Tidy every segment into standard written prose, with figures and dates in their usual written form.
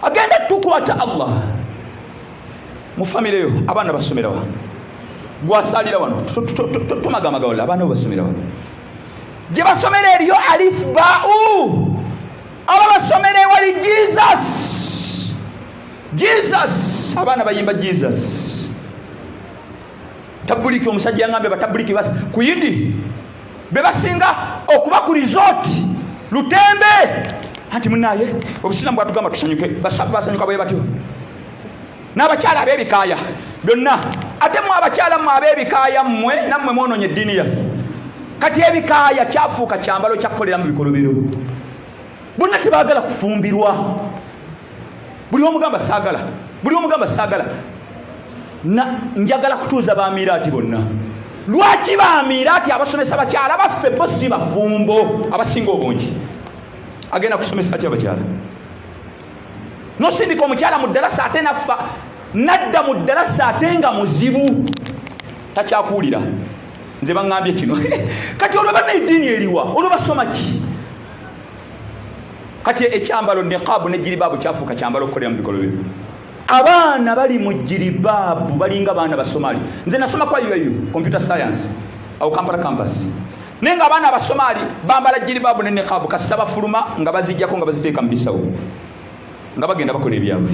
Agenda tukwata Allah mu famire yo. Abaana basomerawa? Gwasalira wano tumagamagawala. Abaana bo basomerawa? Gye basomera eriyo alif bau, aba basomera ewali Jesus, Jesus. Abaana bayimba Jesus. Tabuliki, omusajja yangambye batabuliki basi ku yidi be basinga okuba ku resort Lutembe. Anti munaye obusiramu bwatugamba tusanyuke, basanyuka bwe batyo n'abakyala ab'ebikaaya byonna. Ate mwe abakyala, mmwe ab'ebikaaya, mmwe nammwe mwonoonye eddiini yaffe. Kati ebikaaya kyafuuka kyambalo kyakukoleramu bikolobero. Bonna tebaagala kufumbirwa. Buli omugamba saagala, buli omugamba saagala. Njagala kutuuza bamiiraati bonna. Lwaki bamiiraati abasomesa bakyala baffe bo si bafumbo abasinga obungi? Agenda kusomesa ki abakyala? Nosindika omukyala mu ddalasa, ate naffa nadda mu ddalasa, ate nga muzibu, takyakuwulira. Nze baŋŋambye kino. Kati olwo banna eddiini eriwa? Olwo basoma ki? Kati ekyambalo niqaabu ne jiribaabu kyafuuka kyambalo okukolera mu bikolobero. Abaana bali mu jiribaabu balinga baana Basomali. Nze nasoma kwa UIU computer science awo Kampala campus, naye nga abaana Abasomali bambala jiribaabu ne niqaabu. Kasita bafuluma nga bazijjako, nga baziteeka mu bisawo, nga bagenda bakola ebyabwe,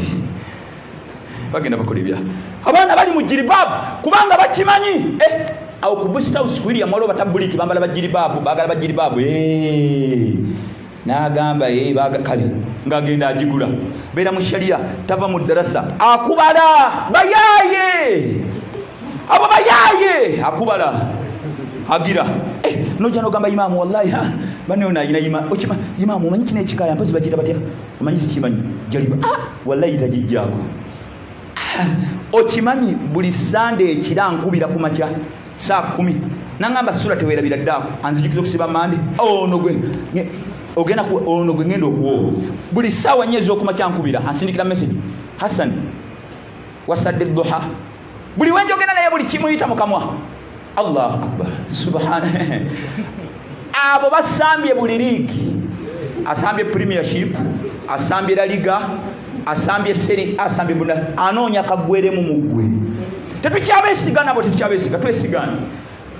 bagenda bakola ebyabwe. Abaana bali mu jiribaabu kubanga bakimanyi. Awo ku Boost House ku William waliwo batabuliki bambala bajiribaabu, bagala bajiribaabu. N'agamba kale ng'agenda agigula, beera mu sharia, tava mu ddarasa, akubala bayaaye, abo bayaaye, akubala agira. Nojja nogamba imaamu, wallahi banne ono ayina ima okima imaamu, omanyi kino ekikaya mpozi bakiyita batya? Omanyi sikimanyi jaliba. Wallahi tagijjaako. Okimanyi buli Sande ekira nkubira ku makya saa 10, nangamba sula tewerabira ddaako, anzijukiza okusiba mande. Ono gwe ogenda ono gwe ngenda okuwa buli ssaawa 4 ez'okumakya nkubira, ansindikira message, "Hassan, wasadde duha?" Buli wenjogera naye buli kimuyita mukamwa, Allahu akbar, subhana. Abo basambye buli liigi, asambye Premiership, asambye La Liga, asambye Serie, asambye buna, anoonya kagweremu muggwe. Tetukyabesiga nabo, tetukyabesiga. Twesigana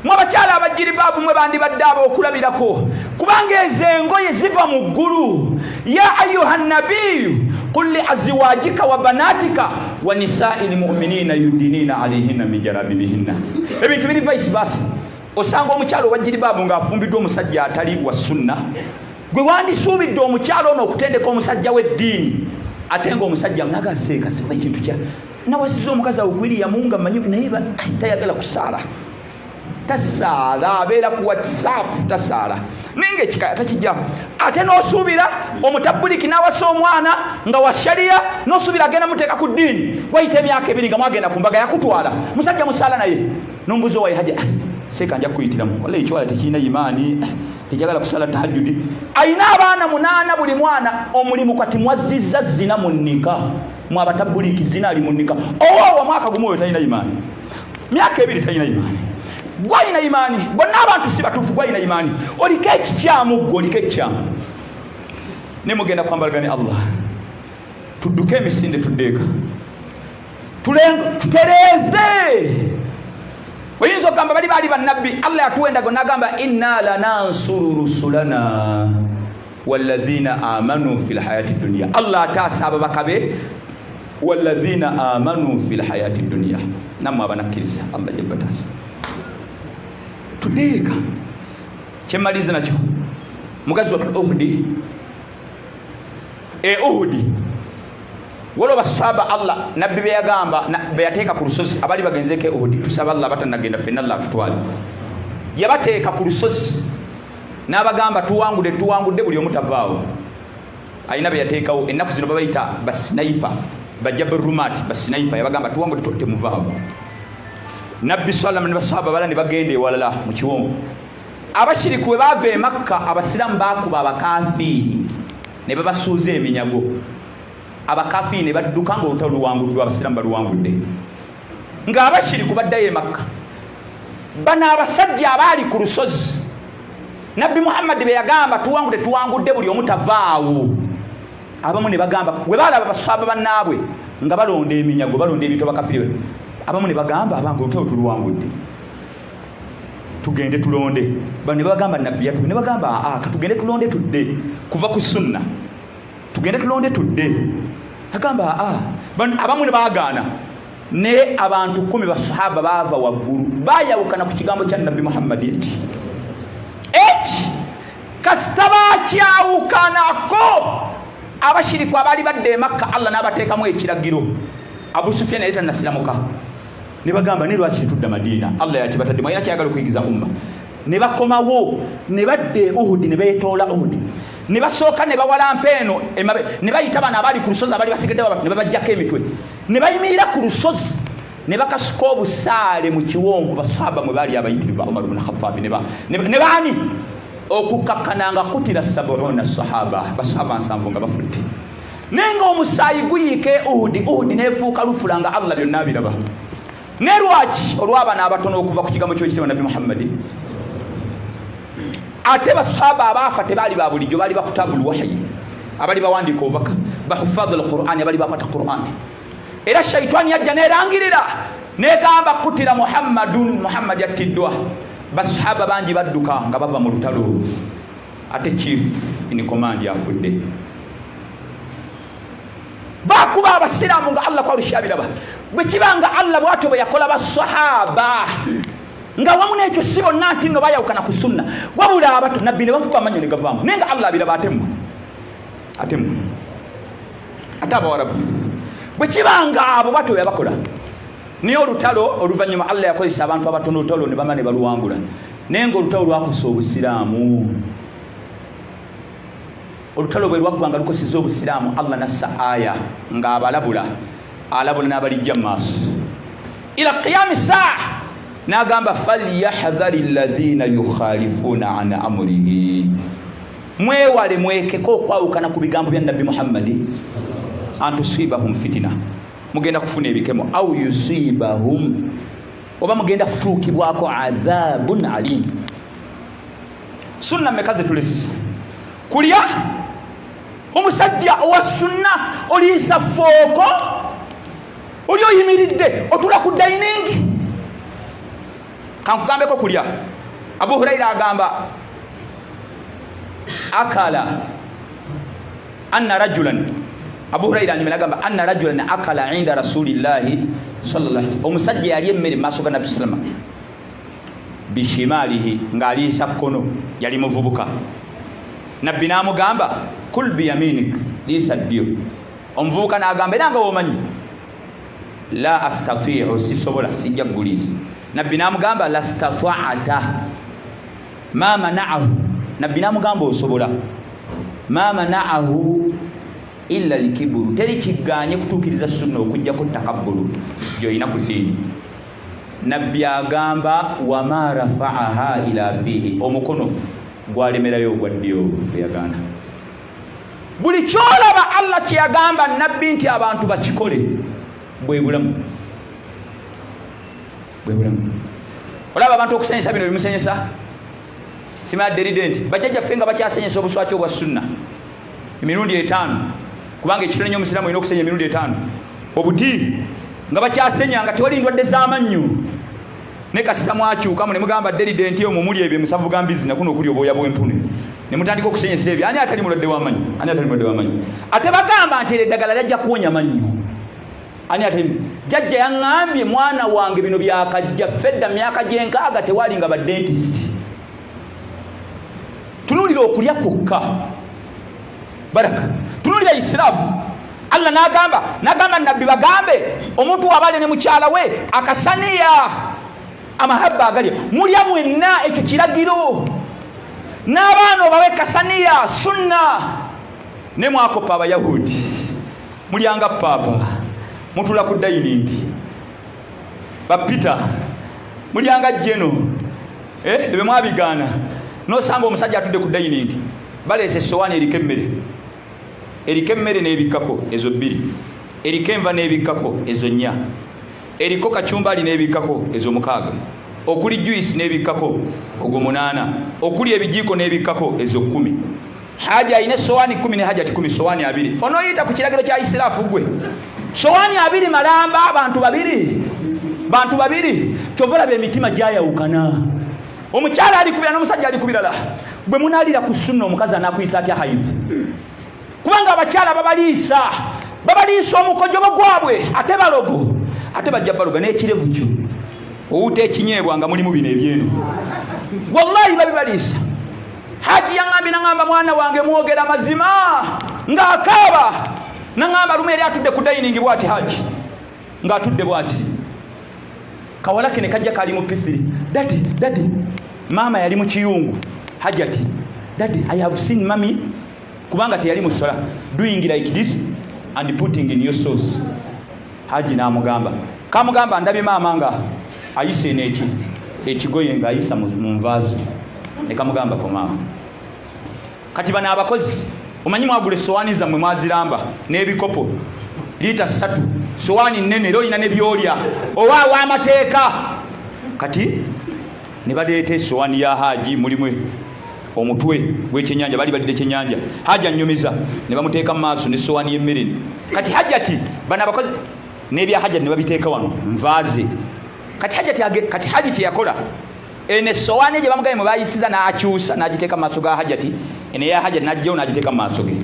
mwe abakyala abajiribaabu, mwe bandibadde ab'okulabirako, kubanga ezo engoye ziva mu ggulu. Ya ayuha nabiyu qul li aziwajika wa banatika wa nisai lmuminina yudinina alaihinna min jarabibihinna. Ebintu biri vice versa. Osanga omukyalo owa jiribaabu ng'afumbiddwa omusajja atali wa sunna. Gwe wandisuubidde omukyalo ono okutendeka omusajja w'eddiini, ate nga omusajja nagaseeka siba ekintu kya nawasiza omukazi awo kwiriyamu nga manyi naye tayagala kusaala, tasaala, abeera ku WhatsApp, tasaala, naye nga ekikaya takijjaho. Ate n'osuubira omutabuliki n'awasa omwana nga wa shariya, n'osuubira agenda muteeka ku ddiini. Wayita emyaka 2 nga mwagenda ku mbaga, yakutwala musajja musaala, naye nombuzi owaye haja seeka nja kukuyitiramu, wala ekiwala tekirina imaani, tekyagala kusala tahajjudi. Ayina abaana munaana, buli mwana omulimu. Kati mwazizza zina mu nnika, mwabatabuliki zina ali mu nnika owoowa mwaka gumu, oyo talina imaani. Myaka 2 talina imaani. Gwalina imaani, bonna abantu si batuufu. Gwalina imaani, oliko ekikyamu, gwe oliko ekikyamu. Ne mugenda kwambalagane Allah, tudduke emisinde, tuddeeka tutereeze. Oyinza okugamba bali baali bannabbi. Allah yatuwa endago nagamba, inna lanansuru rusulana walladhina amanu fi lhayati dunia. Allah ataasa ababaka be, walladhina amanu fi lhayati dunia. Nammwe abanakkiriza Allah gyebataasa. Tuddeeka. Kyemaliza nakyo, mugazi watu Uhudi, e Uhudi waliwo basaba Allah nabbi beyagamba beyateeka ku lusozi abali bagenzeko e Uhudi. Tusaba Allah batanagenda ffenna Allah atutwale. Yabateeka ku lusozi n'abagamba, tuwangudde, tuwangudde, buli omu tavaawo. Alina beyateekawo, ennaku zino babayita basniper, bajaberumat, basniper. Yabagamba, tuwangudde, temuvaawo. Nabbi sallam ne basahaba bala ne bagenda ewalala mu kiwonvu. Abashiriku bwe baava e Makka, abasiraamu bakuba abakafiiri ne babasuuza eminyago. Abakafiiri ne badduka nga olutalo luwanguddwa, abasiraamu baluwangudde, ng'abashiriku baddayo e Makka. Bano abasajja abaali ku lusozi nabbi Muhammadi be yagamba, tuwangudde, tuwangudde, buli omu tavaawo. Abamu ne bagamba bwe balaba baswaba bannaabwe nga balonda eminyago, balonda ebintu abakafiri, abamu ne bagamba abange olutalo tuluwangudde, tugende tulonde. Bano ne bagamba nabbi yatu, ne bagamba aa katugende tulonde tudde kuva ku sunna, tugende tulonde tudde. Agamba aa, abamu ne bagaana. Ne abantu 10 basahaba baava waggulu bayawukana ku kigambo kya nabbi Muhammadi. Eki kasita bakyawukanako abashiriku abaali badde e Makka, Allah n'abateekamu ekiragiro. Abu Sufyan yali tannasiramuka, ne bagamba ne lwaki tetudda Madiina? Allah yakibataddemu, alina kyayagala okuyigiza umma. Ne bakomawo ne badda e Uhudi, ne beetoola Uhudi, ne basooka ne bawalampa eno ne bayita bano abaali ku lusozi abaali basigadde, ne babajjako emitwe, ne bayimirira ku lusozi ne bakasuka obusaale mu kiwonvu basahaba mwe baali abayitirivu ba Umar ibn Khattabi ne baani okukakkananga kutira 70 sahaba, basahaba 70 nga bafudde, naye nga omusaayi guyiika e Uhudi. Uhudi neefuuka lufula nga Allah byonna abiraba. Ne lwaki? Olw'abano abatono okuva ku kigambo ky'ekitiibwa nabbi Muhammadi. Ate basahaba abaafa tebaali ba bulijjo, baali bakutabul wahayi, abali bawandiika obubaka, bahufadhu alqur'ani, abali bakwata qur'ani. Era shaitani yajja nerangirira negamba kutira Muhammadun, Muhammadi attiddwa. Basahaba bangi badduka nga bava mu lutalo, ate chief in command afudde. Bakuba abasiraamu nga Allah kwalushabiraba. Bwe kiba nga Allah bwatyo bwe yakola basahaba, nga wamu n'ekyo si bonna nti nno bayawukana ku sunna, wabula abato nabbi ne bamukuba amannyo ne gavaamu, naye nga Allah abiraba. Ate mmwe, ate mmwe, ate abawarabu, bwe kiba nga abo bwatyo bwe yabakola. Naye olutalo oluvannyuma Allah yakozesa abantu abatono, olutalo ne bama ne baluwangula, naye nga olutalo lwakosa obusiraamu. Olutalo bwe lwaggwa nga lukoseza obusiraamu, Allah nassa aya ng'abalabula, alabula n'abalijja mu maaso ila qiyami saa, n'agamba falyahdhari alladhina yukhalifuna an amrihi, mwewale mwekeko okwawukana ku bigambo bya nabbi Muhammadi, antusibahum fitina, mugenda kufuna ebikemo, au yusibahum, oba mugenda kutuukibwako adhabun alim. Sunna mmeka zetulese kulya? Omusajja owa sunna oliisa fooko, oli oyimiridde otula ku dining. Kankugambeko kulya. Abu Huraira agamba akala anna rajulan, Abu Huraira anyumira agamba anna rajulan akala inda rasulillahi sallallahu alaihi wasallam, omusajja yali emmere maaso ga nabbi sallama bishimalihi, ng'aliisa kkono, yali muvubuka. Nabbi n'amugamba kul biyaminik, liisa ddyo. Omuvubuka n'agamba era nga womanyi la astatiu, sisobola, sijja kuguliisa. Nabbi n'amugamba lastataata ma manaahu, nabbi n'amugamba osobola, ma manaahu illa likiburu, teri kiganye kutuukiriza sunna okujjako takabbulu gy'olina ku ddiini. Nabbi agamba wama rafaaha ila fiihi, omukono gwalemerayo ogwa ddyo bwe yagaana. Buli kyolaba Allah kyeyagamba nabbi nti abantu bakikole, bwe bulamu, bwe bulamu. Olaba abantu okusenyesa bino bimusenyesa, simanya deridenti bajjajjaffe nga bakyasenyesa obuswaki obwa sunna emirundi 5, kubanga ekitone nyo omusiraamu olina okusenya emirundi 5 obuti, nga bakyasenya nga tewali ndwadde z'amannyo. Ne kasita mwakyukamu ne mugamba deridenti omwo muli ebyo musanvu ga mbizi nakuno okuli obwoya bw'empune, ne mutandika okusenyesa ebyo, ani atali mulwadde w'amannyo? Ani atali mulwadde w'amannyo? Ate bagamba nti eryo eddagala lyajja kuwonya mannyo. Ani atali? Jjajja yaŋŋambye mwana wange bino byakajja, fedda myaka gy'enkaaga tewali nga badentist. Tunuulira okulya kwokka baraka, tunuulira isiraafu. Allah n'agamba nabbi bagambe omuntu wabale ne mukyala we akasaniya amahabba agalya mulya mwenna, ekyo kiragiro. N'abaana obawe kasaniya, sunna. Ne mwakopa abayahudi, mulyanga paapa, mutula ku dining, bapita mulyanga jeno, ebyo mwabigaana. Nosanga omusajja atudde ku dining, baleese esowaani eriko emmere, eriko emmere n'ebikkako ezo 2, eriko enva n'ebikkako ezo 4, eriko kacumbali n'ebikkako ezo 6, okuli juice n'ebikkako ogwo 8, okuli ebijiiko n'ebikkako ezo 10. Haji alina esowaani 10 ne hajati 10, sowaani 20. Onoyita ku kiragiro kya isiraafu gwe, sowaani 20 malamba, abantu babiri, bantu babiri. Kyova olaba emitima gyayawukana, omukyala ali kubirala n'omusajja ali kubirala. Bwe munaalira ku sunna, omukazi anaakuyisa atya haidi? Kubanga abakyala babaliisa, babaliisa omukojobo gwabwe, ate balogo, ate bajja baloga n'ekirevu kyo owuta ekinyeebwa nga mulimu bino ebyeno. Wallahi babibaliisa. Haji yaŋambye, naŋamba, "Mwana wange, mwogera mazima?" Ng'akaaba naŋamba, lumu yali atudde ku dining bwati, haji ng'atudde bwati, kawala ke ne kajja kali mu P3. "Daddy, daddy." Maama yali mu kiyungu. Hajati, "Daddy, I have seen mummy," kubanga teyali musola, "doing like this and putting in your sauce." Haji n'amugamba, kamugamba, "Ndabye maama nga ayisa eno eki ekigoye ng'ayisa mu nvaazo." Ne kamugamba ko maama. Kati bano abakozi, omanyi mwagula esowaani zammwe, mwaziramba n'ebikopo liita 3, sowaani nene, era olina nebyolya oba aw'amateeka. Kati ne baleeta esowaani ya haji, mulimu omutwe gw'ekyenyanja, bali balidde ekyenyanja. Haji anyumiza, ne bamuteeka mu maaso nesowaani y'emmere. Kati hajati, bano abakozi n'ebya hajati ne babiteeka wano nvaaze. Kati hajati, kati haji kyeyakola, eno esowaani gye bamugambye mwe bayisiza, n'akyusa n'agiteeka mu maaso ga hajati, eno eya hajati n'agijjawo n'agiteeka mu maaso ge.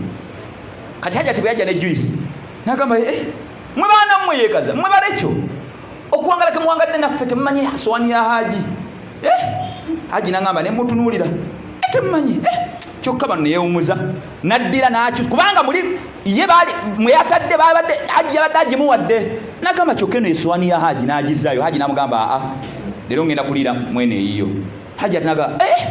Kati hajati bwe yajja ne juice, n'agamba, "Eh, mwe baana mmwe," yeekaza, "mwe balekyo okuwangala kemuwangadde naffe, temumanyi sowaani ya haji?" Eh, haji nagamba, nemutunuulira, "Eh, temumanyi?" Eh, kyokka bano neyewumuza naddira nakyo, kubanga muli ye baali mweyatadde babadde haji yabadde agimuwadde. Nagamba, "Kyokka eno esowaani ya haji." N'agizaayo. Haji namugamba, "Aa, leero ngenda kuliira mwene eyiyo." Haji ati naga, "Eh,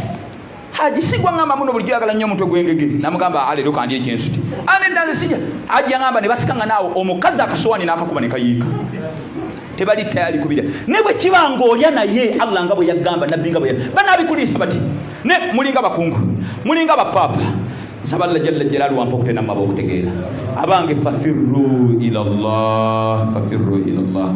haji, sigwa ngamba muno bulijjo oyagala nnyo omutwe gw'engege?" Namugamba, "A, leero kandi ekyensuti anedda sijja." Haji yangamba ne basikanga naawo omukazi akasowaani n'akakuba ne kayiika. Tebali tayali kubira. Ne bwe kiba ng'olya naye, Allah nga bwe yagamba, nabbi nga bwe banabikuliisa bati ne mulinga bakungu, mulinga bapaapa. Nsaba Allah jalla jalaalu wampa okutenda mumaba okutegeera. Abange, fafirru ila llah, fafirru ila llah.